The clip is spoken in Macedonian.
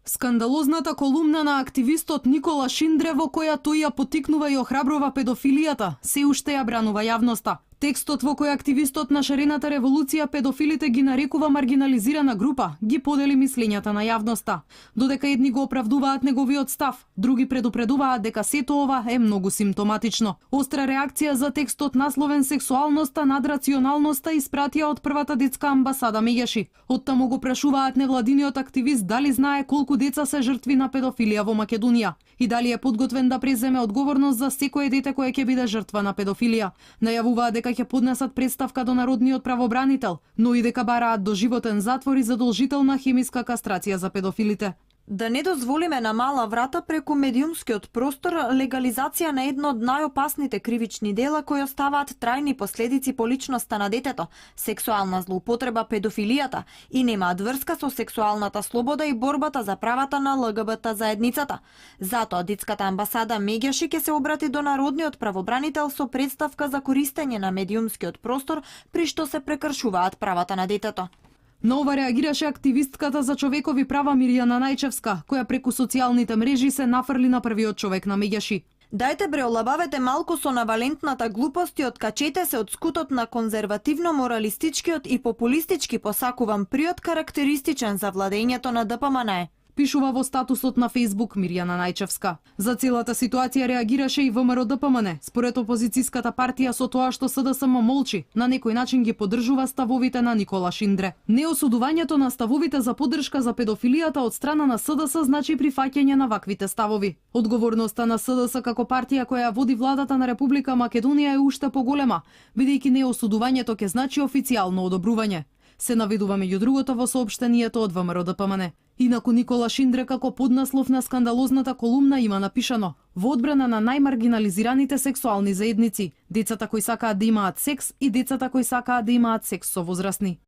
Скандалозната колумна на активистот Никола Шиндре во која тој ја поттикнува и охрабрува педофилијата, се уште ја бранува јавноста. Текстот во кој активистот на шарената револуција педофилите ги нарекува маргинализирана група, ги подели мислењата на јавноста. Додека едни го оправдуваат неговиот став, други предупредуваат дека сето ова е многу симптоматично. Остра реакција за текстот насловен "Сексуалноста над рационалноста" испратија од првата детска амбасада Меѓаши. Оттаму го прашуваат невладиниот активист дали знае колку деца се жртви на педофилија во Македонија и дали е подготвен да преземе одговорност за секое дете кое ќе биде жртва на педофилија. Најавуваат дека ќе поднесат представка до народниот правобранител, но и дека бараат доживотен затвор и задолжителна хемиска кастрација за педофилите. Да не дозволиме на мала врата преку медиумскиот простор легализација на едно од најопасните кривични дела кои оставаат трајни последици по личноста на детето, сексуална злоупотреба, педофилијата и немаат врска со сексуалната слобода и борбата за правата на ЛГБТ заедницата. Затоа детската амбасада Меѓаши ќе се обрати до народниот правобранител со представка за користење на медиумскиот простор при што се прекршуваат правата на детето. На ова реагираше активистката за човекови права Мирјана Најчевска, која преку социјалните мрежи се нафрли на првиот човек на Меѓаши. Дајте бре, олабавете малку со навалентната глупост и откачете се од скутот на конзервативно-моралистичкиот и популистички посакуван приод карактеристичен за владењето на ДПМН. Пишува во статусот на Facebook Мирјана Најчевска. За целата ситуација реагираше и ВМРО ДПМН. Според опозицијската партија со тоа што СДСМ молчи, на некој начин ги поддржува ставовите на Никола Шиндре. Неосудувањето на ставовите за поддршка за педофилијата од страна на СДС значи прифаќање на ваквите ставови. Одговорноста на СДС како партија која води владата на Република Македонија е уште поголема, бидејќи неосудувањето ќе значи официјално одобрување. Се наведува меѓу другото во соопштението од ВМРО ДПМН. Инаку Никола Шиндре како поднаслов на скандалозната колумна има напишано: во одбрана на најмаргинализираните сексуални заедници, децата кои сакаат да имаат секс и децата кои сакаат да имаат секс со возрасни.